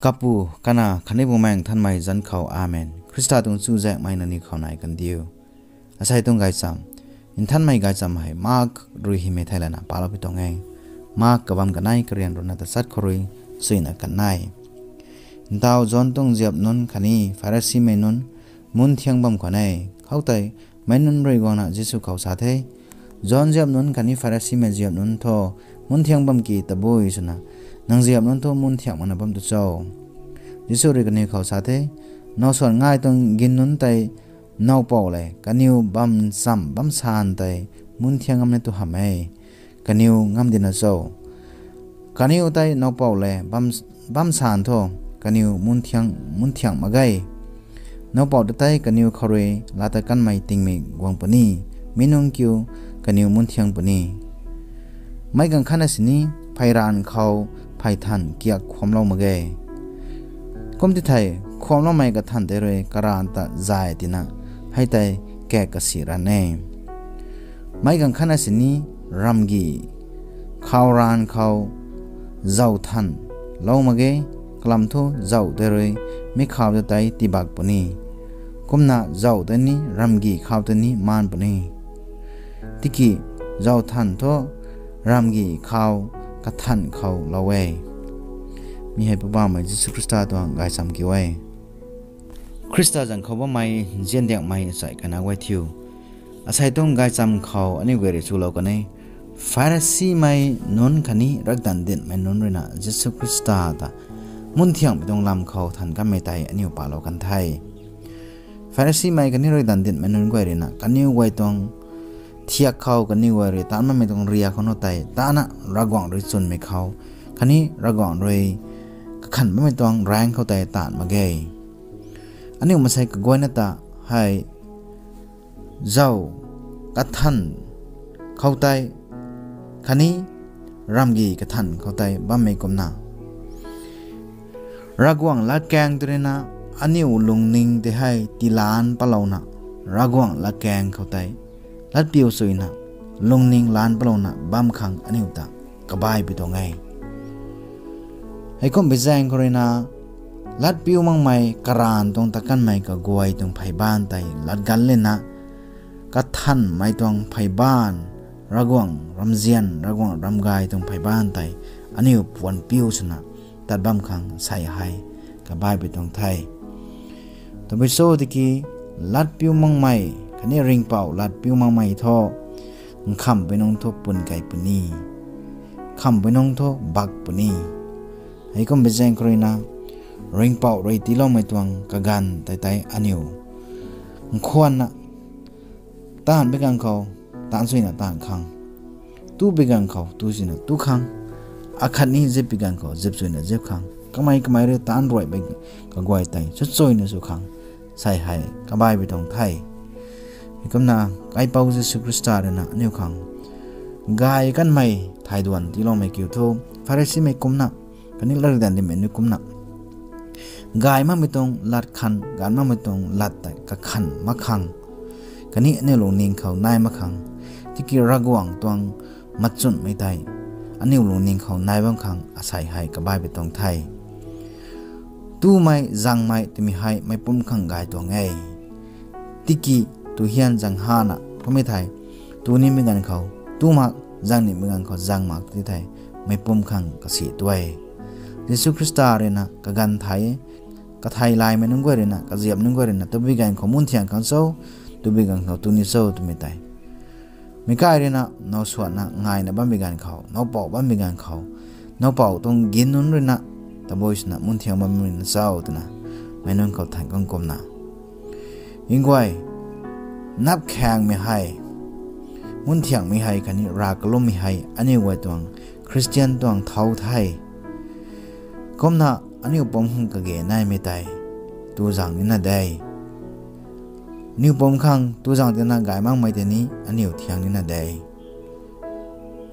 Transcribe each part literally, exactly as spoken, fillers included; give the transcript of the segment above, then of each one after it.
Kapu, Kanac khatni Bumaengh Nthanmei zanc khou, Amen. Khrista tuang chuzaenghmei nangniw khou nai kandiu. Asei tuang gaychamv, nthanmei gaychamv hei Mark rui hymei thei lana palou pi tuang e. Mark kabam kanei karian ruhna tachat khou rui chuyna kanei. Ntaw John tuang ziap nunc khatni Pharisimei nunc mun thiang bam khwan e. Khoutei meic nunc rui guangna Jisu khou sa the, John ziap nunc khatni Pharisimei ziap nunc thu mun thiang bam ki tabui swna, nang ziap nunc thu mun thiang makna bam tu cho? Jisu rui kaniw khou sa the, Now swan ngai tuang gin nunc tei nowpou lev kaniw bam chamv bam san tei mun thiang ngam ni tu hamh e. Kaniw ngam dina cho? Kaniw tei nowpou lev bam, bam san thu, kaniw mun thiang, mun thiang mak ge. Nowpou ta tei kaniw khou rui laa ta kanmei tingmik guang puni, mi nunc kiu kaniw mun thiang puni. Meic ganv khatna sini pheyranv khou pheythan kiak khwamlou mak ge. Kum ti thei, khwamloumei kathan tei rui karanv ta zay tina, hei tei kak kasi ran e. Meic ganv khatna sini ramgi khou ranv khou zauc than lou mak ge, kalam thu zauc tei rui mi khou ta tei tibak puni. Kumna zauc tei ni ramgi khou tei ni maan puni. Tiki zauc than thu ramgi khou kathan khou lou e. Mi hei Poubauhmei Jisu Khrista tuang gaychamv kiu e. Khrista zanc khou bammei nziandiakmei sai kana guay thiu. Asei tuang gaychamv khou aniu guay rui chulou kan e. Pharisimei nunc khatni rakdanv dinhmei nunc ruina Jisu Khrista ta mun thiangmei tuang lam khou than kanmei tei aniu palou kan the. Pharisimei khatni rakdanv dinhmei nunc guay ruina kaniw guay tuang thiak khou kaniw guay rui taanc bammei tuang riak khou nu tei tana Ravguangc rui chwnmei khou khatni Ravguangc rui kakhan bammei tuang raengc khou tei taanc mak ge. Aniu maansei kaguayna ta hei zauc kathan khou tei khatni ramgi kathan khou tei bammei kumna Ravguangc latkaeng tw ruina aniu lungning tei hei tiilan palouna, Ravguangc latkaeng khou tei latpiu suina lungning lan palouna bam khang aniu ta kabaipui tuang e. Heikumbi zaeng khou ruina latpiu makmei karanv tuang ta kanmei kaguay tuang pheybaanv tei latgan lena, kathanmei tuang pheybaanv, Ravguangc ramzian, Ravguangc ramgay tuang pheybaanv tei aniu puan piu swna tat bam khang sei hei kabaipui tuang the. Tabui cho tiki latpiu makmei khatni ringhpouc latpiu makmei thu nkhamhpui nungc thu pun kei puni, nkhamhpui nungc thu bak puni. Heikumbi zaeng khou ruina ringhpouc rui tiiloumei tuang kaganv tei tei aniu nkhwanna taanv bi ganv khou taanc suina taanc khang, tu bi ganv khou tu suina tu khang, akhatni zip bi ganv khou zip suina zip khang, kamei kamei rui taanc ruaimei kaguay tei chuchuina sw khang sei hei kabaipui tuang the. Heikumna Kaipouc Jisu Khrista ruina aniu khang gay kanmei thai duan tiiloumei kiu thu, Pharisimei kumna khatni rakdanv dinhmei nunc kumna gay makmei tuang lat khan, gay makmei tuang lat tei kakhan mak khang khatni aniu lungning khou nai mak khang, tiki Ravguangc tuang machunmei tei aniu lungning khou nai bam khang asei hei kabaipui tuang the. Tumei zangmei twmei hei meic pumc khang gay tuang e. Tiki tu hian zang hana kummei thei, tu nimei ganv khou tu mak, zang nimei ganv khou zang mak ti thei, meic pumc khang kasi tu e. Jisu Khrista ruina kaganv thei e, kathei laymei nunc guay ruina, kaziap nunc guay ruina, tabui ganv khou mun thiang khang cho, tabui ganv khou tu ni cho twmei tei meic kai ruina now swanna ngaina bambi ganv khou, nowpouc bambi ganv khou, nowpouc tuang gin nunc ruina tabui swna mun thiang bam ruina cho twna meic nunc khou than kan kumna, nguay, nap khaengmei hei, mun thiangmei hei khatni rav kalummei hei aniu guay tuang Khristian tuang thau the. Kumna aniu pumc khang kage naimei tei tu zang nina de. Aniu pumc khang tu zang tina gay makmei tei ni aniu thiang nina de.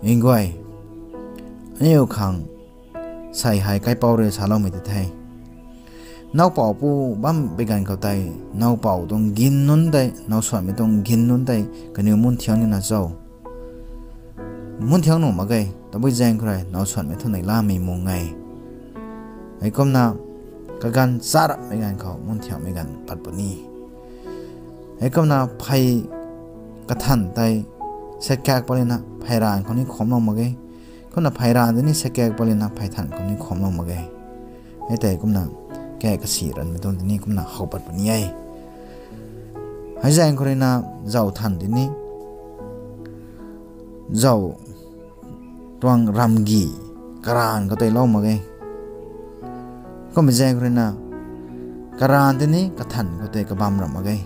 Nguay, aniu khang sei hei Kaipouc rui saloumei tei the. Nowpou pu bam bi ganv khou tei, nowpou tuang gin nunc tei, nowsuanmei tuang gin nunc tei kaniw mun thiang nina cho? Mun thiang nuh mak ge, tabui zaeng khou rui nowsuanmei thu neihlamei mung e. Heikumna kaganv charapmei ganv khou mun thiangmei ganv pat puni. Heikumna phey kathan tei sakaek pat lana phey ranv khou ni khomlou mak ge. Kumna phey ranv tei ni sakaek pat lana phey than khou ni khomlou mak ge. Hei tei kumna kaek kasi ranvmei tuang tini kumna how pat puni e. Hei zaeng khou ruina zauh than tini zauh tuang ramgi karanv khou tei lou mak ge. Kummei zaeng khou ruina karanv tini kathan khou tei kabam ram mak ge.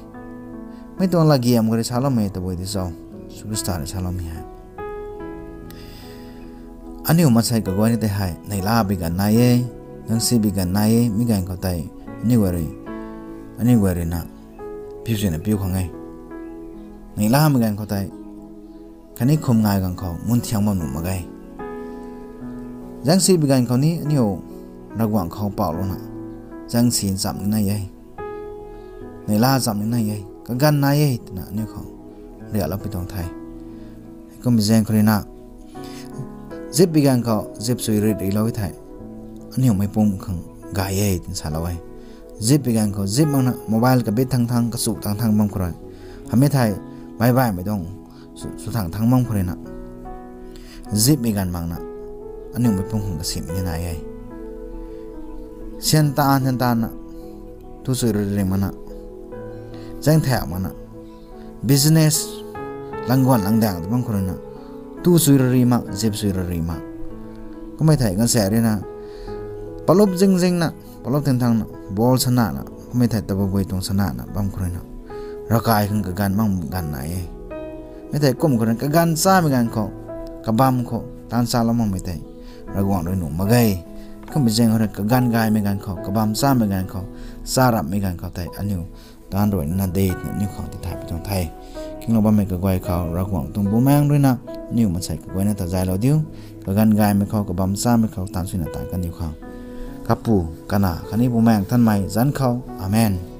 Mei tuang latgiam khou rui saloumei tabui di cho? Jisu Khrista rui saloumei hei, aniu maansei kaguayna tei hei neihla bi ganv nai e, zangsi bi ganv nai e, mi ganv khou tei aniu guay rui, aniu guay ruina piu sina piu khang e. Neihlamei ganv khou tei khatni khum ngai ganv khou mun thiang bam nuh mak ge. Zangsi bi ganv khou ni aniu Ravguangc khou paulouna zangsi chamv ni nai e, neihla chamv ni nai e, kaganv nai e twna aniu khou riaklou pi tuang the. Kummei zaeng khou ruina zip bi ganv khou zip sui rit rilou e thei aniu meic pum khang gay e twna salou e. Zip bi ganv khou zip makna mobile kabit thang thang, kachu thang thang bam khou rui, hamei thei baih baihmei tuang sw thang thang bam khou ruina zipmei ganv makna aniu meic pum khang kasimei ni nai e. Syan taanv syan taanvna, tu sui rit rit makna, zaeng thaek makna, business, langguan langdaeng ta bam khou ruina tu sui rit rit mak, zip sui rit rit mak. Kummei thei ganv sa ruina palup zing zingna, palup thang thangna, ball sanana, kummei thei tabui bui tuang sanana bam khou ruina ravkai khang kaganv mak ganv nai e. Mi thei kum khou ruina kaganv chamei ganv khou, kabam khou taanv chalou makmei tei Ravguangc rui nuh mak ge. Kummei zaeng khou rui kaganv gaymei ganv khou, kabam chamei ganv khou, charapmei ganv khou tei aniu taanv ruina de twna aniu khang tithay pi tuang the. Kinglou bammei kaguay khou Ravguangc tuang Bumaengh ruina aniu maansei kaguayna ta zaylou diu. Kaganv gaymei khou, kabam chamei khou taanv suina taanv kan diu khang. Kapu, Kanac khatni Bumaengh Nthanmei zanc khou. Amen.